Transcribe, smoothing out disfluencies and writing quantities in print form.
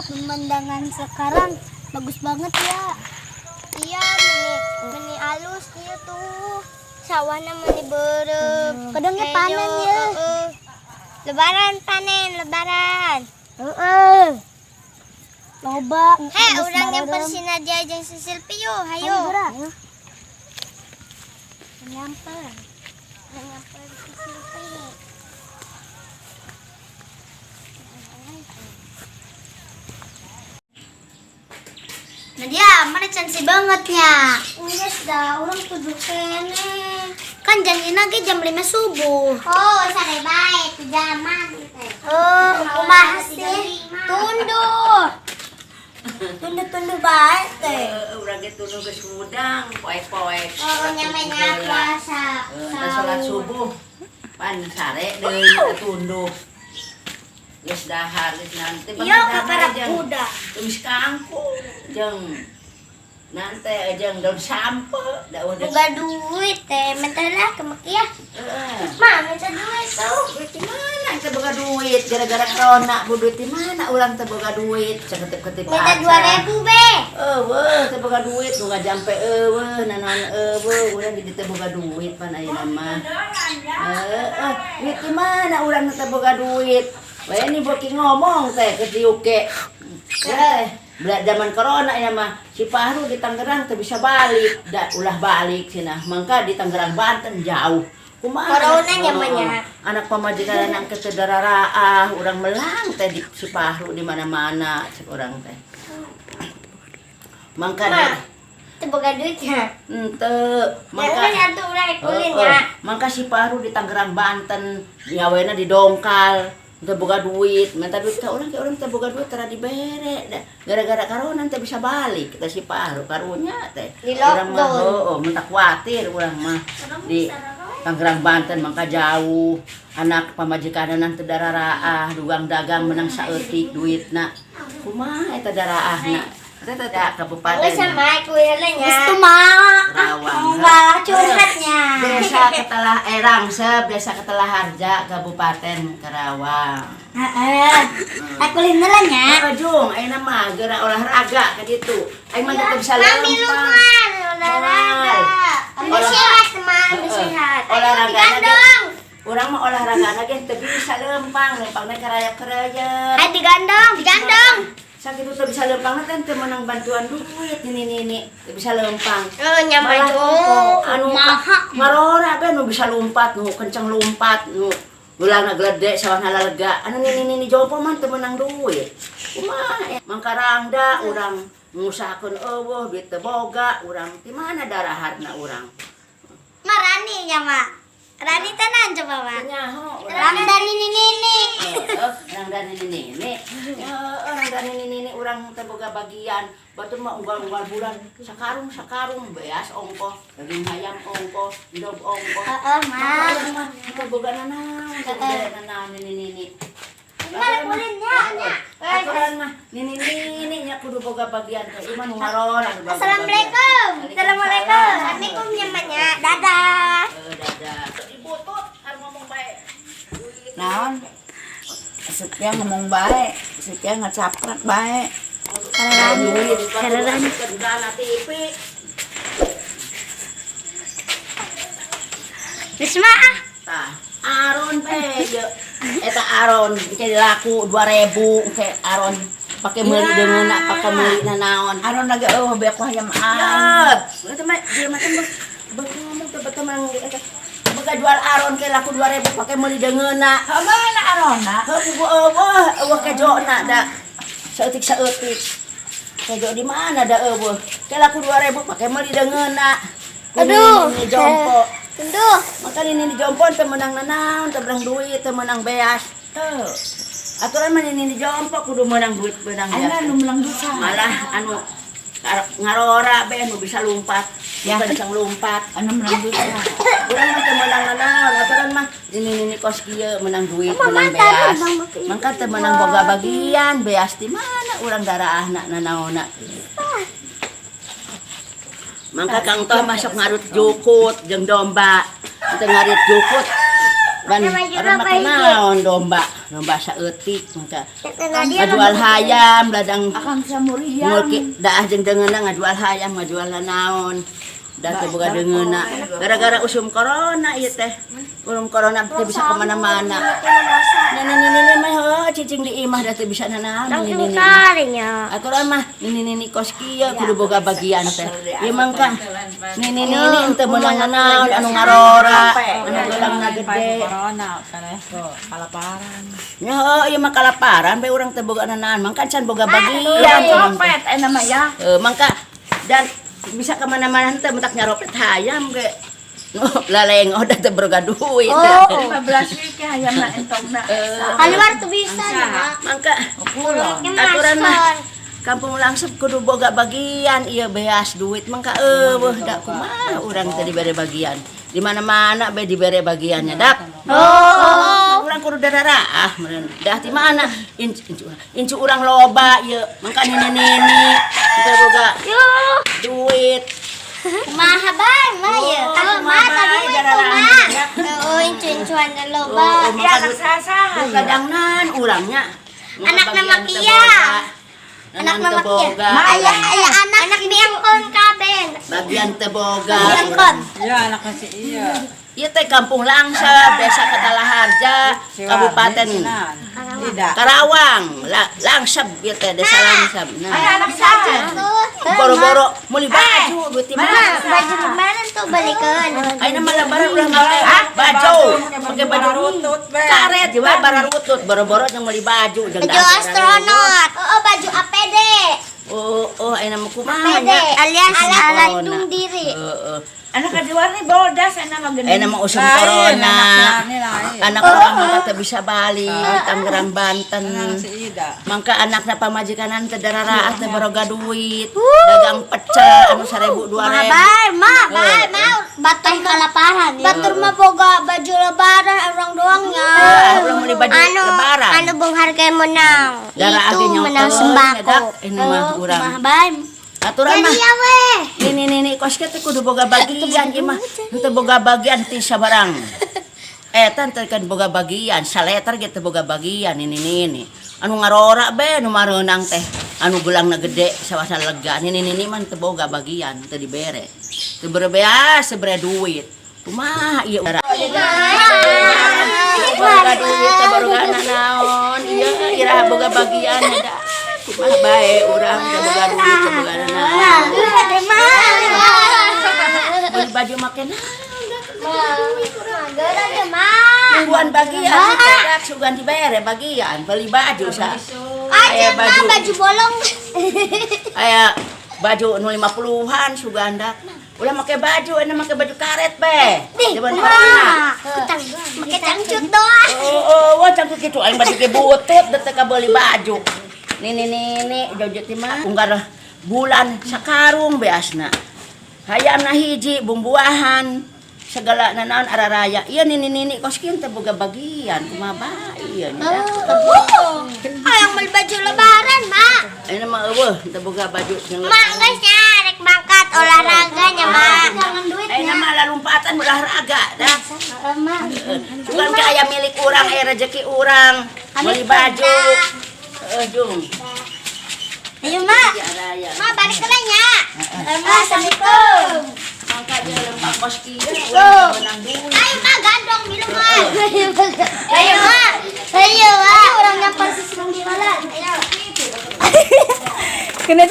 Pemandangan sekarang bagus banget ya. Iya, meni meni alus ieu tuh. Sawahna meni beureum. Kadangnya panen ya. Heeh. Lebaran panen, lebaran. Heeh. Loba. Hei, urang nyamper si Nadia jeung si Silpi yuk, Hayo. Hayo. Geura. Nyamper. Urang nyamper si Silpi. Nadia, mana cantik bangetnya. Geus dah, urang kudu keneh. Kan janjina ge jam 5 subuh. Oh, sare bae tu jaman teh. Oh, kumaha sih? Tunduh. Tunduh-tunduh bae teh. Urang ge tunduh geus hudang, poek-poek. Oh, nyampe puasa. Teh salat subuh. Pan sare deui tunduh. Geus dahar geus nanti. Iya, kakara kuda. Tumis kangkung jeung nanti jeung daun sampe da udah. Boga duit teh, minta lah ke Mekiah. Heeh. Ma, minta duit tuh. Duit di mana teh boga duit gara-gara corona bu duit di mana urang teh boga duit saketip-ketip Minta aja. 2000 be. Eueuh teh boga duit nu ngajampe eueuh nanaon eueuh urang jadi teh boga duit pan ayeuna mah. Heeh, duit di mana urang teh boga duit? Wah ini boki ngomong teh ke diuke. Ya teh, zaman corona ya mah si Fahru di Tangerang teh bisa balik, da ulah balik cenah. Mangka di Tangerang Banten jauh. Kumaha? Corona nya mah nya. Anak pamajikan anak ke teu urang melang teh di si Fahru di mana-mana cek urang teh. Mangka Ma, teu boga duit nya. henteu, Mangka mangka atuh urang kulin nya. Mangka si Fahru di Tangerang Banten, nyawena di Dongkal, teu boga duit, minta duit ka urang, ka urang teu boga duit tara dibere. Da, gara-gara corona teu bisa balik kita si Fahru karunya teh. Di Urang mah lockdown. heueuh, minta khawatir urang mah di Tangerang Banten mangka jauh. Anak pamajikan teu dararaah, dugang dagang menang saeutik duitna. Kumaha eta daraahna? Eta teh kabupaten. Geus sama kulin nya. Geus tuh mah. Karawang. Enggak curhatnya. Desa Ketelah Erangsep, Desa Ketelah Harja, Kabupaten Karawang. Heeh. Aku heula nya. Heeh, Jung, ayeuna mah geura olahraga ka ditu. Aing mah teu bisa Mami lempang. luar olahraga. Udah sehat, Ma, udah sehat. Ayo Olahraga digandong. Urang mah olahraga ge teu bisa lempang, lempangna karayap-karayap. Ayo digandong, digandong. Sakitu teu bisa lempang teh teu menang bantuan duit ini nini, teu bisa lempang. Oh, nyaman Malah tuh. anu marora be nu bisa lompat, nu kenceng lompat, nu gulangna gledek sawahna lega. Anu nini nini jompo mah teu menang duit. Kumaha ya? Mangkarangda urang ngusahakeun eueuh duit teu boga, urang di mana daraharna urang? Ma Rani nya, Ma. Rani tenan coba, Ma. Teu nyaho urang. Ramdan ini nini. Heeh, rangda nini nini. Heeh, rangda nini nini urang teu boga bagian. Batur mah unggal-unggal bulan sakarung sakarung beas ongkoh, daging hayam ongkoh, endog ongkoh. Heeh, Ma. Urang mah teu boga nanaon, teu boga nanaon nini nini. Mana kulinnya? Aturan mah nini nini nya kudu boga bagian teh. Ieu mah nu ngarora nu boga Assalamualaikum. bagian. Assalamualaikum. Assalamualaikum nyamannya. Dadah. Heeh, dadah. Dibutut har ngomong bae. Naon? Setia ngomong baik, setia ngecaprak baik. Duit, Kendala TV. Geus mah ah. Tah, Aron pe ye. Eta Aron engke laku 2000 engke Aron pake meuli deungeunna, pake meuli nanaon. Aron lagi eueuh beak hayam Ya, aing. eta mah dia mah teh beuh ngomong teh betul mang eta. Boga jual Aron ke laku 2000 pake meuli deungeunna. Ha mana Aronna? Heuh bubu eueuh, eueuh kejona da. Saeutik-saeutik. Kejo di mana da eueuh? Ke laku 2000 pake meuli deungeunna. Aduh. Ini jompo. Tunduh. Maka ini jompo teu meunang nanaon, teu meunang duit, teu meunang beas. Teu. Aturan mah ini jompo kudu meunang duit, meunang Ayeuna beas. nu meunang duit. Malah anu ngarora be nu bisa lompat, Ya. ya kencang lompat. Anu meunang duit. Urang mah teu meunang nanaon, aturan mah ini kos kieu meunang duit, meunang beas. Mangka teu meunang boga bagian, beas di mana urang daraahna nanaonna. Mangka Kang Toh masuk ngarut jukut jeung domba. Teu ngarit jukut. Ban Ada baju urang mah apa ini? naon domba. Lomba saeutik mangka. Ngajual hayam ladang Akang sa muriang. ngulki daah jeung deungeunna ngajual hayam ngajual naon. Da teu boga deungeunna. Gara-gara usum corona ieu teh. Usum corona teu bisa kemana-mana. Nini-nini mah heuh cicing di imah da teu bisa nanaon Langsung nini-nini. karinya. Aturan mah nini-nini kos kieu kudu boga bagian teh. Ieu mangka nini-nini teu meunang nanaon anu ngarora, anu geulangna gede. Corona, ko kalaparan. Nya heuh ieu mah kalaparan bae urang teu boga nanaon, mangka can boga bagian. Ya, copet eh nama ya. Mangka dan bisa kemana-mana teu mentak nyaropet hayam ge. Laleng udah teu boga duit. Oh. 15 wiki hayam na entog na. Keluar tuh bisa ya. Mangka aturan mah kampung langsung kudu boga bagian ieu beas duit mangka eueuh da kumaha urang teh dibere bagian. Di mana-mana bae dibere bagiannya dak. Oh, urang kudu dararaah meureun. Dah ti mana? Incu urang loba ieu. Mangka nini-nini teu boga duit. Kumaha bae mah ya. Oh, Mah tadi mah kumaha. Oh, incu-incuan loba. Oh, Ya, anak sasaha. Kadangnan urangnya. Anak nama Kia. Anak nama Kia. Ayah ayah anak anak biangkon kaben. Bagian teu boga. Biangkon. Ya, anak si iya. Ieu teh Kampung Langsa, Desa Ketalaharja, Kabupaten Tidak. Karawang, Langsab ieu teh Desa Langsab. Ay, Nah, anak saja. boro-boro meuli baju duit ti Ma, mana? baju kemarin tuh balikan. Ayeuna mah lebaran ulah make baju, make baju Bararutut, be. karet juga bararutut, boro-boro jeung meuli baju jeung Baju dahareun. astronot. Oh, baju APD. Oh, oh ayeuna mah kumaha APD nya? alias alat Corona. lindung diri. Heeh. Anak kadiwarni bodas anak mah geuning. Ayeuna mah usum corona. Anak urang mah teu bisa balik, Tangerang Banten. Mangka anakna pamajikanan teu dararaah teu baroga duit. Dagang pecel anu 1000 2000. Bae, ma, bae, ma, batur kalaparan. Batur mah boga baju lebaran orang doangnya. Ah, urang meuli baju Anu, lebaran. anu beunghar ge menang. Darah Itu age nyawa menang euy, sembako. nyedak, ini mah urang. Mah bae. Aturan mah Jadi ya weh. nini nini kos teh kudu boga bagian ieu mah teu boga bagian ti sabarang. Eta teh kan boga bagian, saleter ge teu boga bagian nini nini. Anu ngarora be nu mareunang teh, anu geulangna gede sawasna lega. Nini nini mah teu boga bagian, teu dibere. Teu berebeas, teu bere duit. Kumaha ieu urang? Boga duit teh boga naon? Ieu iraha boga bagian da. Kumaha bae urang teu boga duit teu boga naon. Beli baju make naon da? Mingguan bagian tidak sugan dibere bagian beli baju sa. Aja Aya mah baju bolong. Aya baju nu 50-an sugan dak. Ulah make baju, enak make baju karet be. Nih, Zaman mah. Make cangcut doang. Oh, oh, wah cangcut kitu aing baju ge butut da teu kabeuli baju. Nini nini jojet teh mah unggar bulan sakarung beasna. Hayamna hiji bumbuahan segala nanaon araraya. Ieu nini nini kos kieu teh boga bagian kumaha bae ieu nya. Hayang beli baju lebaran, Mak. Ayeuna mah eueuh teu boga baju jeung Mak geus nya rek mangkat olahraganya, Mak. Ayeuna mah lalumpatan olahraga dah. Mak. Cuman ka aya milik urang, aya rezeki urang, beli baju. Heeh, Jung. Ayo, Mak. Ya raya. Mak balik ke nya. Mak, Assalamualaikum. Mangka dia lempang kos kieu urang menang duit. Ayo, Mak, gandong minum, Mak. Ayo, Mak. Ayo, Mak. Orang nyampar sisi Ayo. Kena